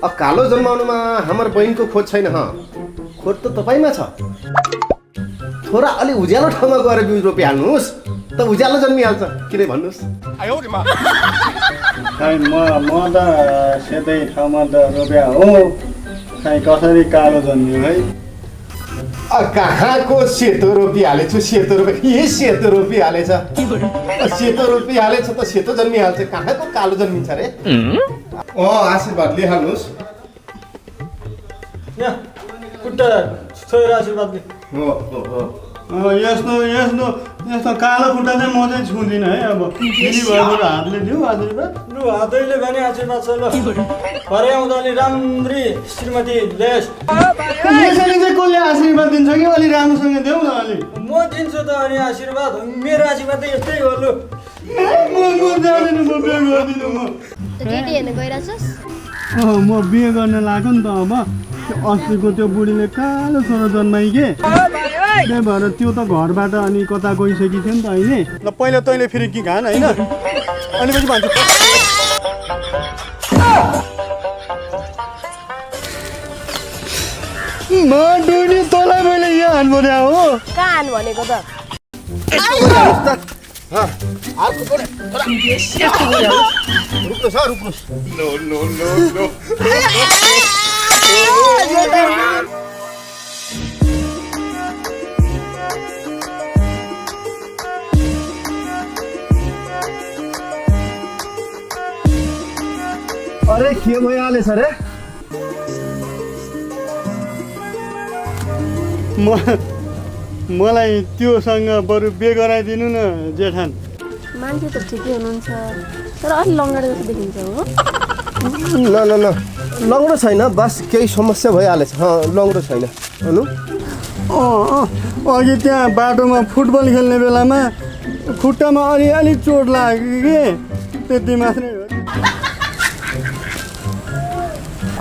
कालो जन्माउनुमा हाम्रो बहिनीको खोज छैन खोज त तपाईँमा छ थोड़ा अलि उज्यालो ठाउँमा गएर बिउ रोपिहाल्नुहोस् त उज्यालो जन्मिहाल्छ किन भन्नुहोस् खै म त सेतै ठाउँमा त रोप्या हो खै कसरी कालो जन्मियो है कहाँको सेतो रोपिहालेछु सेतो रोपिहालेछ सेतो रोपिहालेछ त सेतो जन्मिहाल्छ कहाँको कालो जन्मिन्छ रे आशीर्वाद लिइहाल्नुहोस् खुट्टा छोएर आशीर्वाद यस्तो कालो खुट्टा चाहिँ म चाहिँ छुँदिनँ है अब हातले दिउ आशीर्वाद लु हातैले भने आशीर्वाद छ ल भरे आउँदा अलि राम्री श्रीमती लेस यसरी चाहिँ कसले आशीर्वाद दिन्छ कि अलि राम्रोसँग देऊ न अलि म दिन्छु त अनि आशीर्वाद मेरो आशीर्वाद त यस्तै हो लु म जाँदिनँ म बिहे गर्दिनँ म केटी हेर्न गइरहेछस् म बिहे गर्न लाग्यो नि त अब अस्तिको त्यो बुढीले कालो छोरो जन्माइ के त्यही भएर त्यो त घरबाट अनि कता गइसकेको थियो नि त अहिले ल पहिला तैँले फेरि कि घान होइन अनि पछि भन्छु म डुनी तँलाई मैले यहाँ हान्नु पर्यो हो कहाँ हान भनेको त अरे के भइहालेछ रे मलाई त्योसँग बरु बिहे गराइदिनु न जेठान मान्छे त ठिकै हुनुहुन्छ तर अलि लङ्गडा जस्तो देखिन्छ हो ल लङ्गडो छैन बस केही समस्या भइहालेछ लङ्गडो छैन हेर्नु अघि त्यहाँ बाटोमा फुटबल खेल्ने बेलामा खुट्टामा अलिअलि चोट लाग्यो कि त्यति मात्रै हो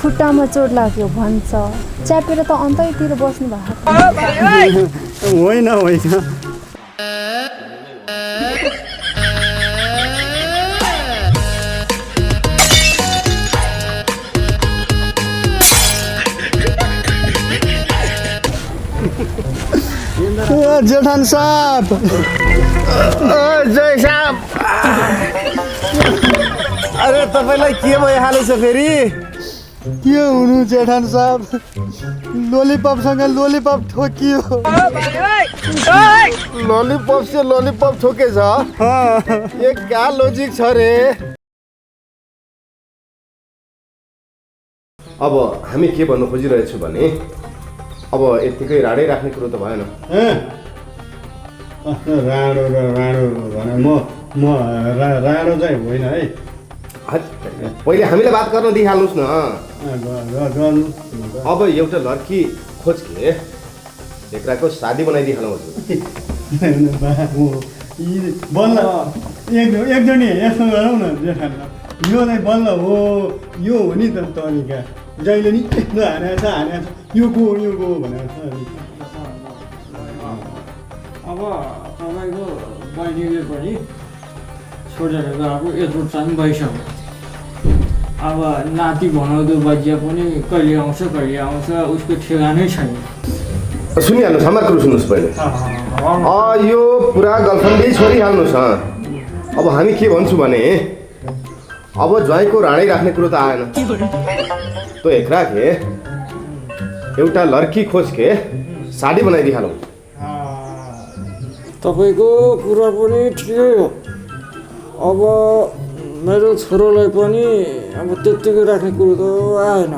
खुट्टामा चोट लाग्यो भन्छ च्यापेर त अन्तैतिर बस्नु भएको होइन जेठान साहब जय साहब अरे तपाईँलाई के भइहालेछ फेरि के हुनु जेठान साहब लोलीपपसँग लोलीपप ठोकियो लॉलीपॉप से लॉलीपॉप ठोकेछ ये क्या लॉजिक छ रे अब हामी के भन्नु खोजिरहेछु भने अब यतिकै राडै राख्ने कुरो त भएन राणो भने म राणो चाहिँ होइन है पहिले हामीलाई बात गर्न दिइहाल्नुहोस् न गर्नु अब एउटा लड्की खोज के एकराको शादी बनाइदिइहालौँ हजुर बल्ल एकजनी यस्तो गरौँ न जेठान यो नै बल्ल हो यो हो नि त तरिका जहिले नि हानेछ यो गो भनेर अब तपाईँको बहिनीले पनि छोडेर गएको यत्रो टाइम भइसक्यो अब नाति भनाउँदो बजिया पनि कहिले आउँछ उसको ठेगानै छैन सुनिहाल्नुहोस् हाम्रो कुरो सुन्नुहोस् पहिले यो पुरा गर्लफ्रेन्डै छोडिहाल्नुहोस् अब हामी के भन्छौँ भने अब ज्वाइँको राणै राख्ने कुरो त आएन तो एकरा के एउटा लड्की खोज के शादी बनाइदिइहालौँ तपाईँको कुरा पनि ठिकै हो अब मेरो छोरोलाई पनि अब त्यत्तिकै राख्ने कुरो त आएन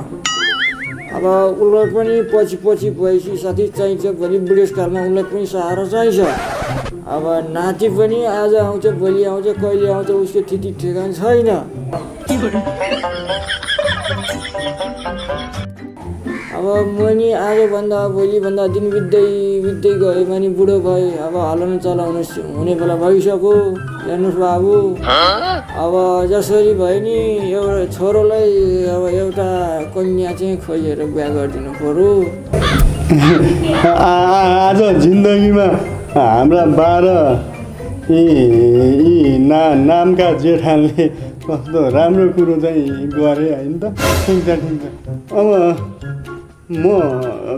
अब उसलाई पनि पछि भएपछि साथी चाहिन्छ भोलि बुढेसकालमा उसलाई पनि सहारा चाहिन्छ अब नाति पनि आज आउँछ भोलि आउँछ कहिले आउँछ उसको ठिटी ठेगान छैन अब मैले आजभन्दा भोलिभन्दा दिन बित्दै गयो भने बुढो भएँ अब हल्लाउनु चलाउनु हुने बेला भइसक्यो हेर्नुहोस् बाबु अब जसरी भयो नि एउटा छोरोलाई अब एउटा कन्या चाहिँ खोजेर बिहा गरिदिनु पर्यो आज जिन्दगीमा हाम्रा 12 यी नामका जेठानले कस्तो राम्रो कुरो चाहिँ गरेँ होइन त ठिक छ अब म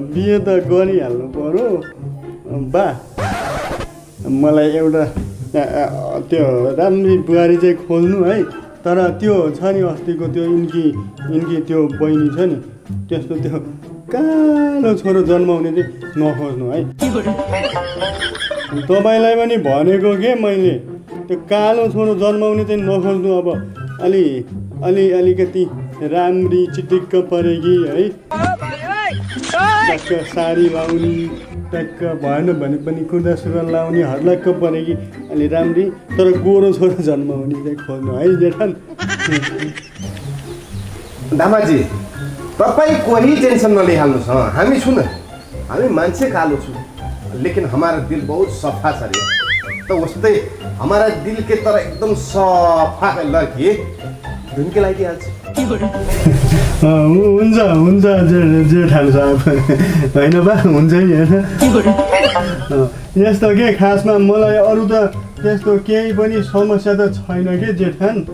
बिहे त गरिहाल्नु पर्यो बा मलाई एउटा त्यो राम्री बुहारी चाहिँ खोल्नु है तर त्यो छ नि अस्तिको त्यो यिनकी त्यो बहिनी छ नि त्यस्तो त्यो कालो छोरो जन्माउने चाहिँ नखोज्नु है तपाईँलाई पनि भनेको के मैले त्यो कालो छोरो जन्माउने चाहिँ नखोज्नु अब अलिकति राम्री चिटिक्क परेकी है टक्क साडी लाउने टक्क भएन भने पनि कुर्ता सुरुवाल लाउने हर्लक्क परेकी अलि राम्री तर गोरो छोरो जन्माउने चाहिँ खोज्नु है जेठन दामाजी तपाईँ कोही टेंशन नलिहाल्नुहोस् हामी छु न हामी मान्छे कालो छु लेकिन हमारा दिल बहुत सफा छ रे तो उस्तै हमारा दिल के तरह एकदम सफा लड़की धुनके लगाइदिइहाल्छ हुन्छ जेठान साहब होइन बा हुन्छ नि होइन यस्तो के खासमा मलाई अरू त त्यस्तो केही पनि समस्या त छैन कि जेठान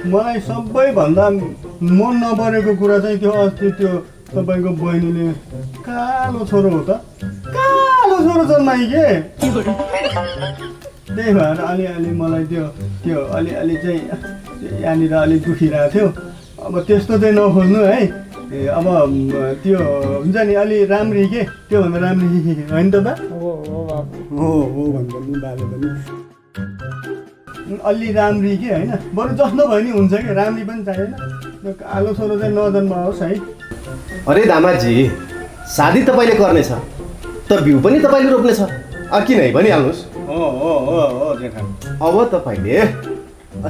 मलाई सबैभन्दा मन नपरेको कुरा चाहिँ त्यो अस्ति त्यो तपाईँको बहिनीले कालो छोरो हो त कालो छोरो जन्माइ के त्यही भएर अलि मलाई त्यो अलि चाहिँ यहाँनिर अलिक दुखिरहेको थियो अब त्यस्तो चाहिँ नखोज्नु है अब त्यो हुन्छ नि अलि राम्री के त्योभन्दा राम्री होइन त बा हो भन्दा नि बाले पनि अलि राम्री के होइन बरु जस्तो भयो नि हुन्छ कि राम्री पनि चाहिएन त्यो कालो छोरो चाहिँ नजन्माओस् है अरे दामाजी शादी तपाईँले गर्नेछ त बिउ पनि तपाईँले रोप्नेछ किन है भनिहाल्नुहोस् हो जेठा अब तपाईँले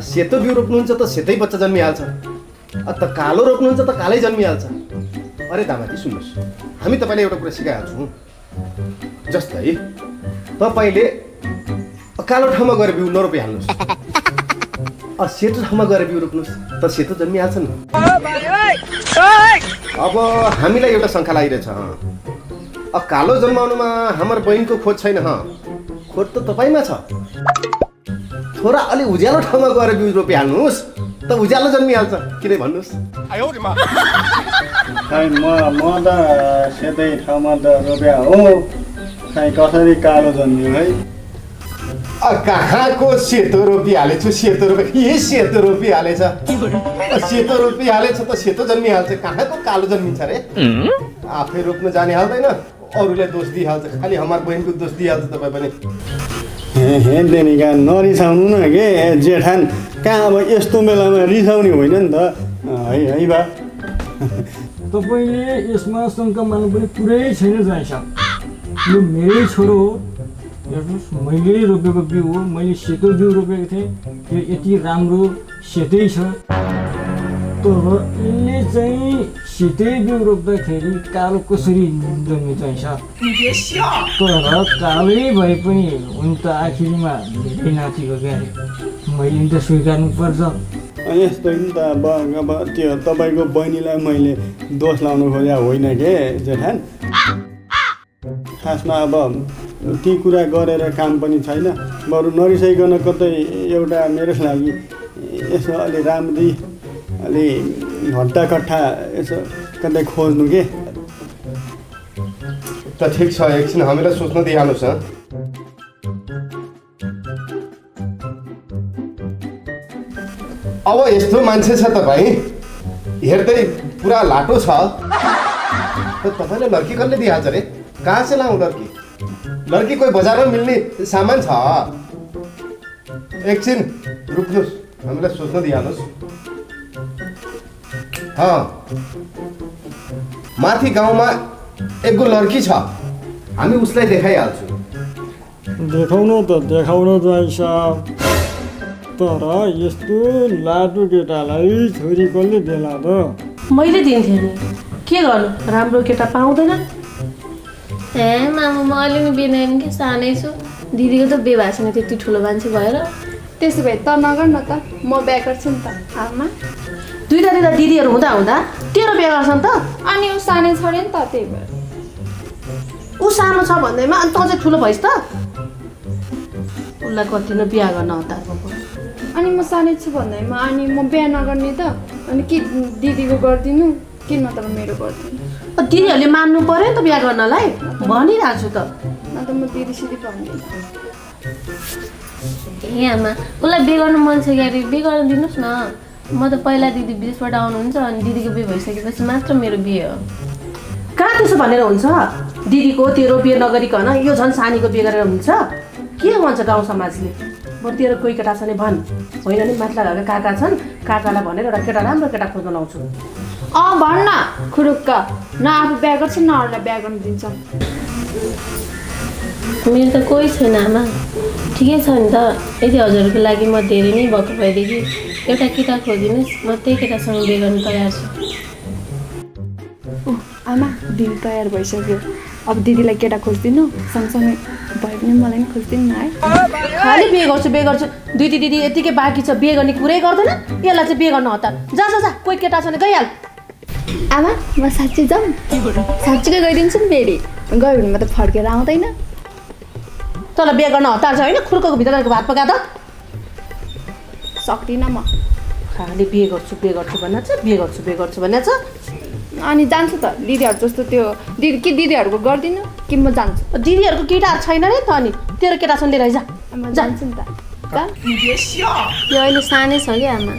सेतो बिउ रोप्नुहुन्छ त सेतै बच्चा जन्मिहाल्छ त कालो रोप्नुहुन्छ त कालै जन्मिहाल्छ अरे दामाजी सुन्नुहोस् हामी तपाईँले एउटा कुरा सिकाएको छौँ जस्तै तपाईँले कालो ठाउँमा गएर बिउ नरोपिहाल्नुहोस् सेतो ठाउँमा गएर बिउ रोप्नुहोस् त सेतो जन्मिहाल्छ नि अब हामीलाई एउटा शङ्का लागिरहेछ कालो जन्माउनुमा हाम्रो बहिनीको खोज छैन खोज त तपाईँमा छ थोडा अलि उज्यालो ठाउँमा गएर बिउ रोपिहाल्नुहोस् त उज्यालो जन्मिहाल्छ किन भन्नुहोस् खै म त सेतै ठाउँमा त रोप्या हो खै कसरी कालो जन्मियो है कहाँको सेतो रोपिहालेछु सेतो रोपिहालेछ सेतो रोपिहालेछ त सेतो जन्मिहाल्छ कहाँको कालो जन्मिन्छ रे आफै रोप्न जाने हाल्दैन अरूलाई दोष दिइहाल्छ खालि हाम्रो बहिनीको दोष दिइहाल्छ तपाईँ पनि हे देनिका नरिसाउनु न के जेठान कहाँ अब यस्तो बेलामा रिसाउने होइन नि त है बा तपाईँले यसमा शङ्का मान्नु पनि पुरै छैन जान्छ यो मेरै छोरो हो हेर्नुहोस् मैले रोपेको बिउ हो मैले सेतो बिउ रोपेको थिएँ त्यो यति राम्रो सेतै छ तर यसले चाहिँ सेतै बिउ रोप्दाखेरि कालो कसरी जन्मिन्छ चाहिन्छ तर कालै भए पनि हुन त आखिरमा धेरै नातिको क्या मैले त स्वीकार्नु पर्छ यस्तो नि त अब त्यो तपाईँको बहिनीलाई मैले दोष लाउनु खोजेको होइन के जेठान खासमा अब ती कुरा गरेर काम पनि छैन बरु नरिसाइकन कतै एउटा मेरो लागि यसो अलि राम्री अलि हट्टाकट्ठा यसो कतै खोज्नु के त ठिक छ एकछिन हामीलाई सोच्न दिइहाल्नुहोस् अब यस्तो मान्छे छ तपाईँ हेर्दै पुरा लाटो छ तपाईँले लड्की कसले दिइहाल्छ रे कहाँ से लाउँ लड्की कोही बजारमा मिल्ने सामान छ एकछिन रुक्नुहोस् हामीलाई सोच्न दिइहाल्नुहोस् माथि गाउँमा एकगो लड्की छ हामी उसलाई देखाइहाल्छौँ देखाउनु त देखाउनु जान्छ तर यस्तो लाटो केटालाई छोरी कसले देला त मैले दिन्थेँ नि के गर्नु राम्रो केटा पाउँदैन ए मामा म अलि नि बिनाइन कि सानै छु दिदीको त बिहे भएको छैन त्यति ठुलो मान्छे भएर त्यसो भए त नगर न त म बिहा गर्छु नि त आमा दुईटा दिदीहरू हुँदा हुँदा तेरो बिहे गर्छन् त अनि ऊ सानै छोड्यो नि त त्यही भएर ऊ सानो छ भन्दैमा अनि तँ चाहिँ ठुलो भइस् त उसलाई कति नै बिहा गर्न हतार भएको अनि म सानै छु भन्दैमा अनि म बिहा नगर्ने त अनि के दिदीको गरिदिनु कि नत्र मेरो गरिदिनु दिदीहरूले मान्नु पर्यो नि त बिहा गर्नलाई भनिरहेको छु त न त म दिदीसिदी भन्दिनँ ए आमा उसलाई बिहे गर्नु मन छ कि बिहे गर्न दिनुहोस् न म त पहिला दिदी विदेशबाट आउनुहुन्छ अनि दिदीको बिहे भइसकेपछि मात्र मेरो बिहे हो कहाँ त्यसो भनेर हुन्छ दिदीको तेरो बिहे नगरिकन यो झन् सानीको बिहे गरेर हुन्छ के भन्छ गाउँ समाजले बरु तेरो कोही केटा छ भने भन् होइन नि माथिल्ला घरका काका छन् काकालाई भनेर एउटा केटा राम्रो केटा खोज्न लाउँछु भन्न खुरुक्क न आफू बिहा गर्छ न अरूलाई बिहा गर्न दिन्छ मेरो त कोही छैन आमा ठिकै छ नि त यदि हजुरहरूको लागि म धेरै नै भएको भएदेखि एउटा केटा खोजिदिनुहोस् म त्यही केटासँग बिहे गर्न तयार छु आमा दिदी तयार भइसक्यो अब दिदीलाई केटा खोजिदिनु सँगसँगै भए पनि मलाई पनि खोजिदिनु न है खालि बिहे गर्छु दुई दिदी यतिकै बाँकी छ बिहे गर्ने कुरै गर्दैन यसलाई चाहिँ बिहे गर्न हतार जा कोही केटा छ भने गइहाल आमा म साँच्चै जाऊँ साँच्चीकै गइदिन्छु नि फेरि गयो भने म त फर्केर आउँदैन तँलाई बिहे गर्न हतार छ होइन खुर्कोको भित्र भात पका त सक्दिनँ म खालि बिहे गर्छु भनेको छ अनि जान्छु त दिदीहरू जस्तो त्यो दिदीहरूको गरिदिनु कि म जान्छु दिदीहरूको केटाहरू छैन नि त अनि तेरो केटासँग लिएर जा म जान्छु नि त यो अहिले सानै छ कि आमा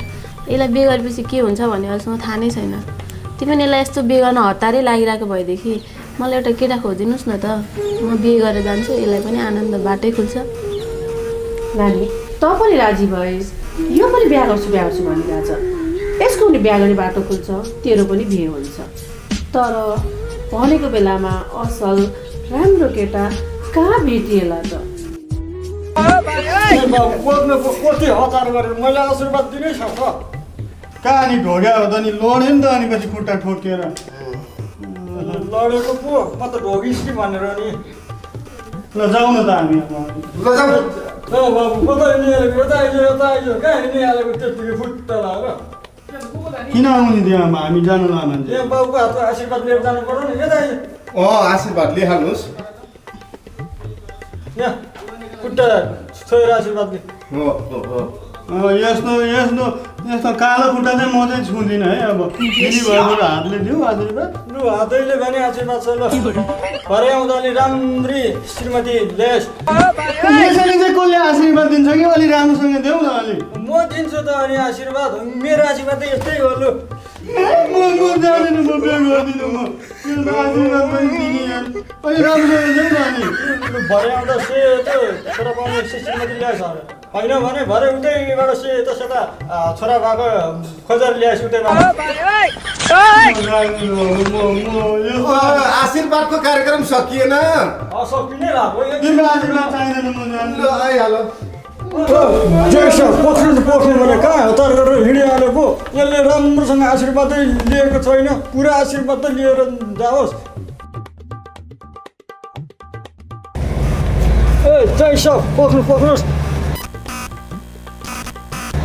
यसलाई बिहे गरेपछि के हुन्छ भन्ने अहिलेसम्म थाहा नै छैन तिमी पनि यसलाई यस्तो बिहे गर्न हतारै लागिरहेको भएदेखि मलाई एउटा केटा खोजिदिनुहोस् न त म बिहे गरेर जान्छु यसलाई पनि आनन्द बाटै खुल्छ नानी त पनि राजी भइस् यो पनि बिहा गर्छु भनिरहेछ यसको पनि बिहा गर्ने बाटो खुल्छ तेरो पनि बिहे हुन्छ तर भनेको बेलामा असल राम्रो केटा कहाँ भेटिएला त कति हतार गरेर मैले आशीर्वाद दिनै सक्छ कहाँ नि ढोग्या हो त नि लड्यो नि त अनि पछि खुट्टा ठोकेर लडेको पो म त ढोगिस कि भनेर नि ल जाउँ न त हामी बाबु कता हिँडिहालेको यता आइज कहाँ हिँडिहालेको त्यतिकै फुट्टा लाग्यो किन आउने त्यो आमा हामी जानुला मान्छे यहाँ बाबुको हातको आशीर्वाद लिएर जानु पर्यो नि यता आइज आशीर्वाद लिइहाल्नुहोस् यहाँ खुट्टा छोएर आशीर्वाद दि यस्तो कालो खुट्टा चाहिँ म चाहिँ छुँदिनँ है अब दिदी भएको हातले दिउ आशीर्वाद लु हातैले भने आशीर्वाद छ ल भरे आउँदा अलि राम्री श्रीमती ल्यास यसरी चाहिँ कसले आशीर्वाद दिन्छ कि अलि राम्रोसँग देऊ न अलि म दिन्छु त अनि आशीर्वाद मेरो आशीर्वाद त यस्तै हो लु म जाँदिनँ म बिहे गर्दिनँ म आशीर्वाद पनि दिने अलि राम्रोसँग देऊ न अनि भरे आउँदा सेतो छोरा पाउने श्रीमती ल्यास होइन भने भरे उतैबाट सेतो सेता छोरा भएको खोजेर ल्यास उतैबाट आशीर्वादको कार्यक्रम सकिएन सकिनै भएको तिम्रो आशीर्वाद चाहिँदैन म जान्छु आइहाल्यो पोख्नु भने कहाँ हतार गरेर हिँडिहालेको यसले राम्रोसँग आशीर्वादै लिएको छैन पुरा आशीर्वाद त लिएर जाओस् ए जय सब पोख्नुहोस्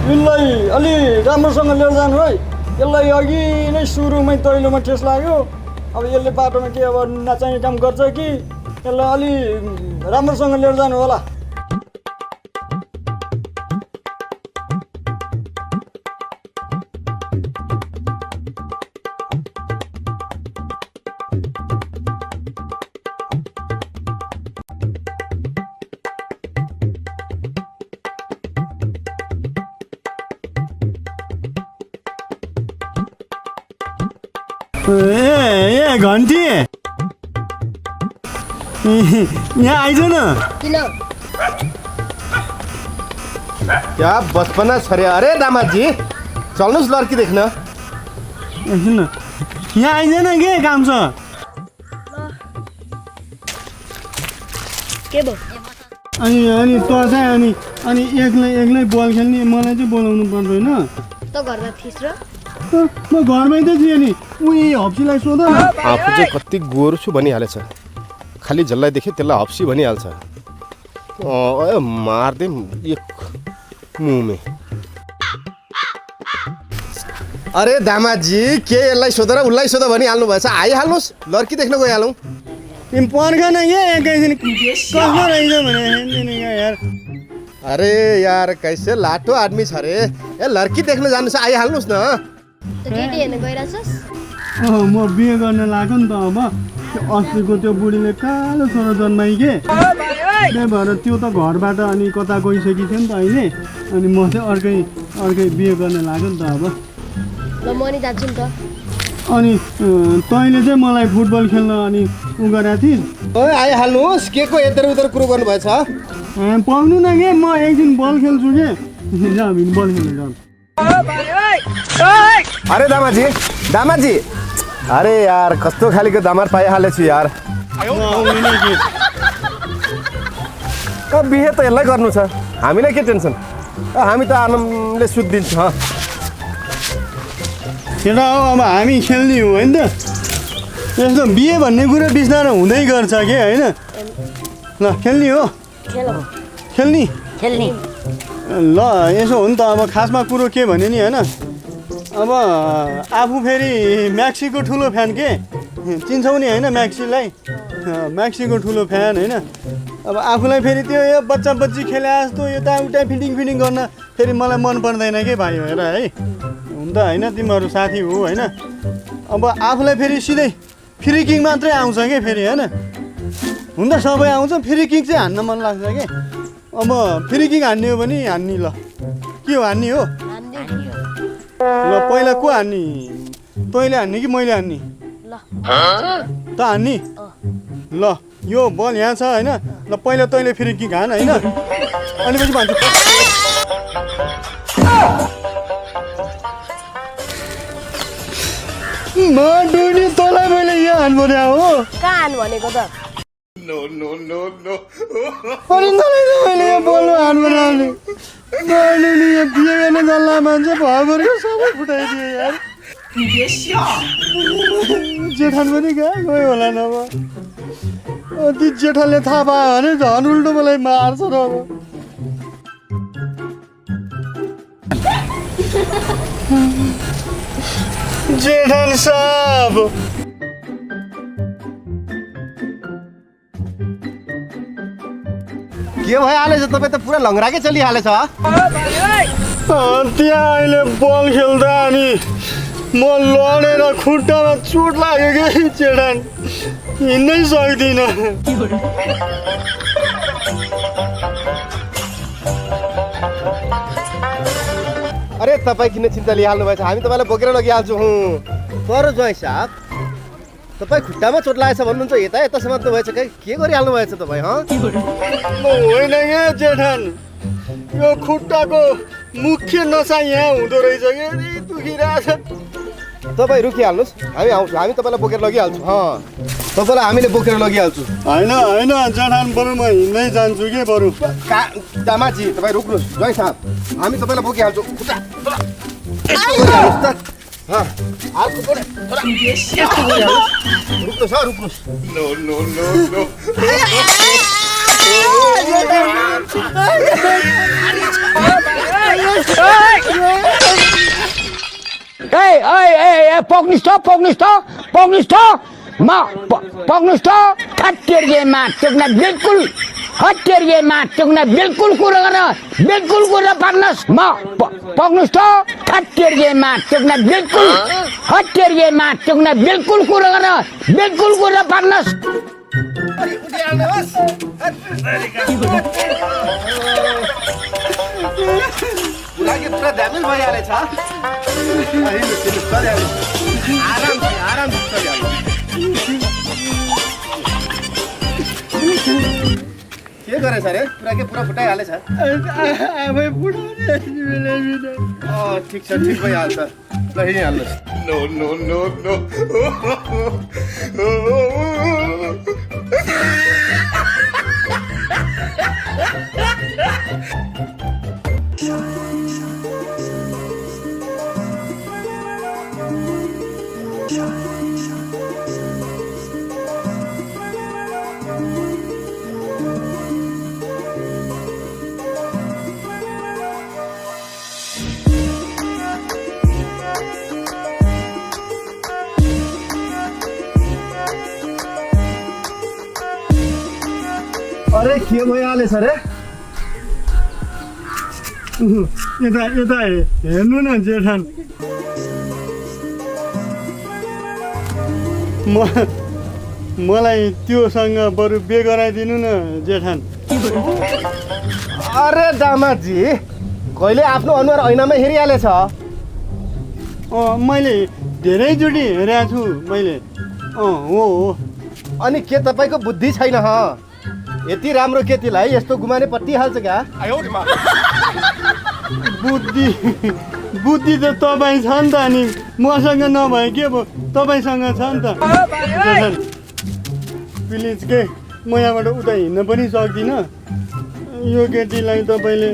यसलाई अलि राम्रोसँग लिएर जानु है यसलाई अघि नै सुरुमै दैलोमा ठेस लाग्यो अब यसले बाटोमा के अब नचाहिने काम गर्छ कि यसलाई अलि राम्रोसँग लिएर जानु होला ए घन्टी यहाँ आइज न क्या बचपना छ रे अरे दामाजी चल्नुहोस् लड्की देख्न एकछिन यहाँ आइज न के काम छ के भयो अनि त चाहिँ अनि एक्लै बल खेल्ने मलाई चाहिँ बोलाउनु पर्दैन त घरमा थिइस् र म घरमै त थिएँ नि उही हप्सीलाई सोध न आफू चाहिँ कति गोरु छु भनिहालेछ खालि जसलाई देख्यो त्यसलाई हप्सी भनिहाल्छ मार्दै एक मुमे अरे दामाजी के यसलाई सोध र उसलाई सोध भनिहाल्नु भएछ आइहाल्नुहोस् लड्की देख्न गइहालौँ तिमी पर्ख न के एकैछिन कस्तो रहेछ भने यार अरे यार कैसे लाटो आदमी छ रे ए लड्की देख्न जानु छ आइहाल्नुहोस् न त केटी हेर्न गइरहेछस् म बिहे गर्न लाग्यो नि त अब त्यो अस्तिको त्यो बुढीले कालो छोरो जन्माइ के त्यही भएर त्यो त घरबाट अनि कता गइसकेको थियो नि त अहिले अनि म चाहिँ अर्कै बिहे गर्न लाग्यो नि त अब ल म नि जान्छु नि त अनि तैँले चाहिँ मलाई फुटबल खेल्न अनि उ गरेको थिइस् ओए आइहाल्नुहोस् के को यत्र उत्र कुरो गर्नुभएछ पाउनु न के म एक दिन बल खेल्छु के जा हामी बल खेल्नु जाउँ अरे दामाजी अरे यार कस्तो खालीको दामार पाइहालेछु यार बिहे त यसलाई गर्नु छ हामीलाई के टेन्सन हामी त आनन्दले सुध दिन्छौँ केटा हो अब हामी खेल्ने हो होइन त यस्तो बिहे भन्ने कुरा बिस्तारो हुँदै गर्छ के होइन ल खेल्ने हो खेल्ने ल यसो हो नि त अब खासमा कुरो के भने नि होइन अब आफू फेरि म्याक्सीको ठुलो फ्यान के चिन्छौ नि होइन म्याक्सीको ठुलो फ्यान होइन अब आफूलाई फेरि त्यो यो बच्चा बच्ची खेले जस्तो यताउता फिटिङ गर्न फेरि मलाई मन पर्दैन के भाइ भएर है हुन त होइन तिमीहरू साथी हो होइन अब आफूलाई फेरि सिधै फ्री किक मात्रै आउँछ क्या फेरि होइन हुन त सबै आउँछ फ्री किक चाहिँ हान्न मन लाग्छ क्या अब फ्री किक हान्ने हो भने हान्ने ल के हो हान्ने हो ल पहिला को हान्ने तैँले हान्ने कि मैले हान्ने त हान्ने ल यो बल यहाँ छ होइन ल पहिला तैँले फ्री किक हान होइन अनि पछि भन्छु डोनी तँलाई मैले यहाँ हान्नु पर्यो हो कहाँ हान्नु भनेको त अनि तँलाई त मैले यहाँ बलमा हान्नु पर्यो मैले नि यहाँ बिहे गर्ने जल्ला मान्छे भएभरिको सबै फुटाइदियो यार जेठान पनि कहाँ गयो होला नभए ती जेठानले थाहा पायो भने झन् उल्टो मलाई मार्छ र जेठान साहब के भइहालेछ तपाईँ त पुरा लङ्गराकै चलिहालेछ त्यहाँ अहिले बल खेल्दा अनि म लडेर खुट्टामा चोट लाग्यो कि जेठान हिँड्नै सक्दिनँ अरे तपाईँ किन चिन्ता लिइहाल्नु भएछ हामी तपाईँलाई बोकेर लगिहाल्छौँ तर ज्वाइँ साहब तपाईँ खुट्टामा चोट लागेछ भन्नुहुन्छ यता समात्नु भएछ के गरिहाल्नु भएछ तपाईँ होइन क्या जेठान यो खुट्टाको मुख्य नसा यहाँ हुँदो रहेछ कि दुखिरहेछ तपाईँ रुकिहाल्नुहोस् हामी आउँछौँ हामी तपाईँलाई बोकेर लगिहाल्छौँ तपाईँलाई हामीले बोकेर लगिहाल्छौँ होइन जेठान बरु म हिँड्दै जान्छु कि बरु दामाजी तपाईँ रुक्नुहोस् ज्वाइँ साहब हामी तपाईँलाई बोकिहाल्छौँ रुक्नुहोस् पग्नुहोस् त हत्तेरिएमा टोक्न बिल्कुल कुरो गर्न पार्नुहोस् म पग्नुहोस् त हत्तेरिएमा टोक्न बिल्कुल कुरो गर्न पार्नुहोस् पुरा ड्यामेज भइहालेछ आराम के गरेछ अरे पुरा फुटाइहालेछ आफै फुटाउने ठिक छ ठिक भइहाल्छ ल हिँडिहाल्नुहोस् अरे के भइहालेछ रे यता यता हेर्नु न जेठान मलाई त्योसँग बरु बिहे गराइदिनु न जेठान। अरे दामाजी कहिले आफ्नो अनुहार ऐनामै हेरिहालेछ? मैले धेरैचोटि हेरेको छु मैले। हो अनि के तपाईँको बुद्धि छैन? यति राम्रो केटीलाई यस्तो गुमाने पत्तिहाल्छ क्या? बुद्धि त तपाईँ छ नि त, अनि मसँग नभए के भयो, तपाईँसँग छ नि त। प्लिज के म यहाँबाट उता हिँड्न पनि सक्दिनँ। यो केटीलाई तपाईँले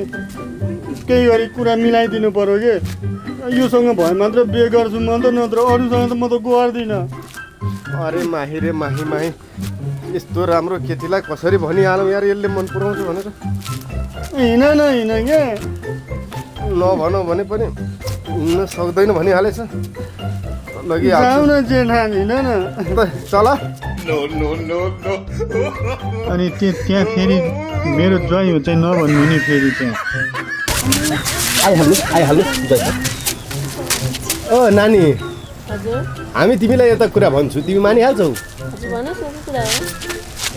केही गरी कुरा मिलाइदिनु पर्यो कि योसँग भए मात्र बिहे गर्छु म त, नत्र अरूसँग त म त गर्दिनँ। अरे माही रे माही माही, यस्तो राम्रो केटीलाई कसरी भनिहालौँ यार, यसले मन पराउँछ भनेर। हिँड न के नभनौँ भने पनि हिँड्न सक्दैन भनिहालेछ। लगी जाऊ न जेठान, हिँड न। चल। अनि त्यहाँ फेरि मेरो ज्वाइँ चाहिँ नभन्नु नि फेरि त्यहाँ आइहाल्नु। ओ नानी, हजुर हामी तिमीलाई एउटा कुरा भन्छु, तिमी मानिहाल्छौ? हजुर भन्नुहोस् न के कुरा हो?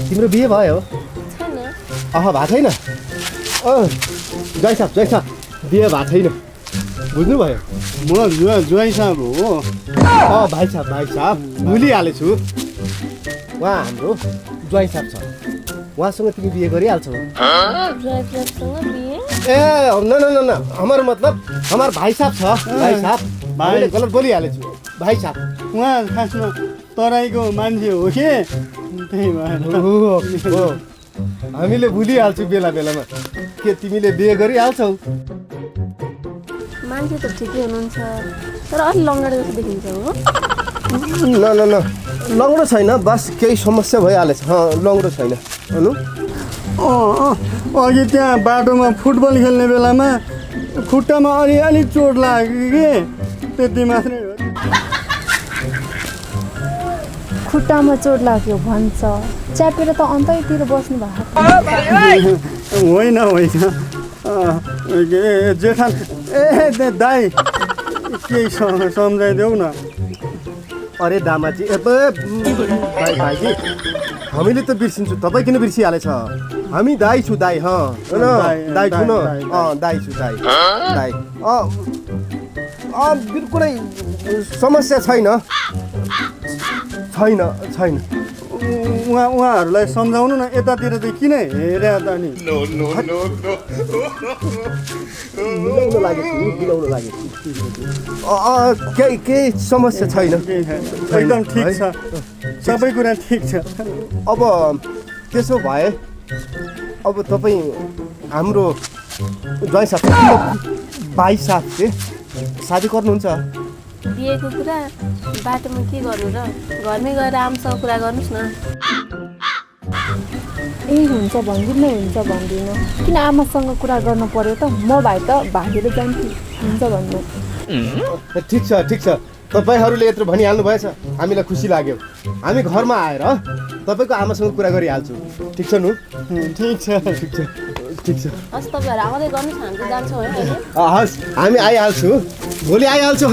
तिम्रो बिहे भयो? छैन। भएको छैन? ज्वाइँ साहब बिहे भएको छैन, बुझ्नुभयो? म ज्वाइँ साहब हो। भाइ साहब भुलिहालेछु। उहाँ हाम्रो ज्वाइँ साहब छ, उहाँसँग तिमी बिहे गरिहाल्छौ? ड्राइभरसँग बिहे? ए न हमार मतलब हमार भाइ साहब छ। भाइ गलत बोलिहालेछु। भाइ साहब उहाँ खासमा तराईको मान्छे हो कि, त्यही भएर हामीले भुलिहाल्छु बेला बेलामा। के तिमीले बिहे गरिहाल्छौ? मान्छे त ठिकै हुनुहुन्छ, तर अलि लङ्गडा जस्तो देखिन्छ हो। न लङ्गडो छैन, बस केही समस्या भइहालेछ। लङ्गडो छैन। अघि त्यहाँ बाटोमा फुटबल खेल्ने बेलामा खुट्टामा अलि चोट लाग्यो कि, त्यति मात्रै हो। खुट्टामा चोट लाग्यो भन्छ, च्यापेर त अन्तैतिर बस्नु भएको। होइन जेठान, दाइ केही सम्झाइदेऊ न। अरे दामाजी, भाइजी हामीले त बिर्सिन्छु, तपाईँ किन बिर्सिहालेछ? हामी दाइ छु दाइ, दाइ छु न, दाइ छु दाइ। बिल्कुलै समस्या छैन। उहाँहरूलाई सम्झाउनु न, यतातिर चाहिँ किन हेरे त नि? मिलाउन लागेको केही समस्या छैन, एकदम ठिक छ, सबै कुरा ठिक छ। अब त्यसो भए अब तपाईँ हाम्रो ज्वाइँ साहब, भाइ साहबले शादी गर्नुहुन्छ? बिहेको कुरा बाटोमा के गर्नु र, घरमै गएर आमासँग कुरा गर्नुहोस् न। हुन्छ भन्दिनँ, किन आमासँग कुरा गर्नु पर्यो त? म भाइ त भागेर जान्छु, हुन्छ भन्नु। ठिक छ, तपाईँहरूले यत्रो भनिहाल्नु भएछ, हामीलाई खुसी लाग्यो। हामी घरमा आएर तपाईँको आमासँग कुरा गरिहाल्छु, ठिक छ नु? ठिक छ। हस्, तपाईँहरू आउँदै गर्नुहोस्, हामी चाहिँ जान्छौँ है। हस्, हामी आइहाल्छु, भोलि आइहाल्छु।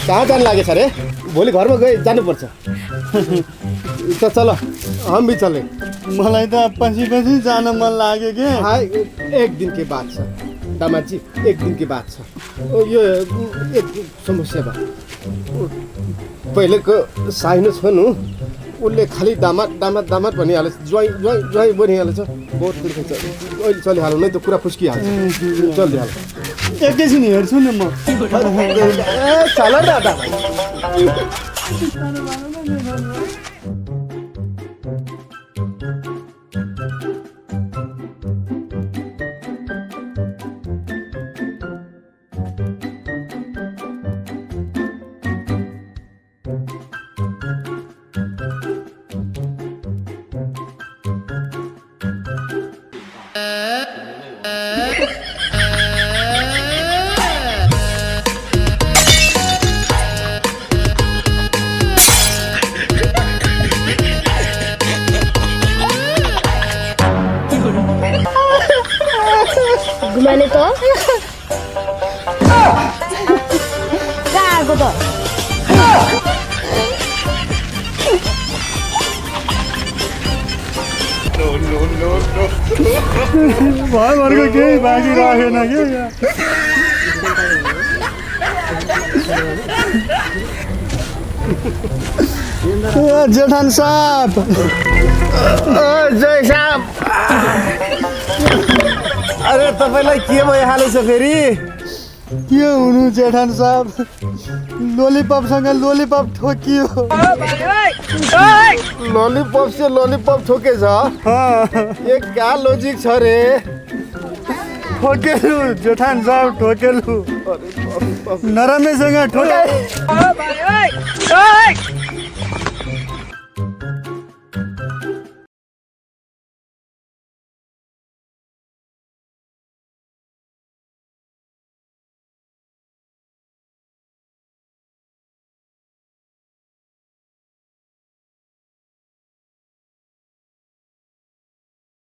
कहाँ जानु लागेछ अरे? भोलि घरमा जानुपर्छ। त चल, हम भी चले। मलाई त पछि जान मन लाग्यो कि। एक दिन के बाद छ दामाजी, एक दिन के बाद छ। यो एक समस्या भयो। पहिलेको साइनो छ नु, उसले खालि दामाद भनिहालेछ, ज्वाइँ भनिहालेछ। बहुत दुर्ख छ, अहिले चलिहाल्नु नै त कुरा फुस्किहाल्छ। चलिहाल्छ, एकैछिन हेर्छु नि म। चल न दादा। कहाँको त भरको केही बाँकी राखेन के जेठान साहब जय साहब अरे तपाईँलाई के भइहालेछ फेरि के हुनु जेठान साहब लोलीपपसँग लोलीपप ठोकियो लॉलीपॉप से लॉलीपॉप ठोके छ ये क्या लॉजिक छ रे ठोकेलु जेठान साहब ठोकेलु नरमेसँग ठोके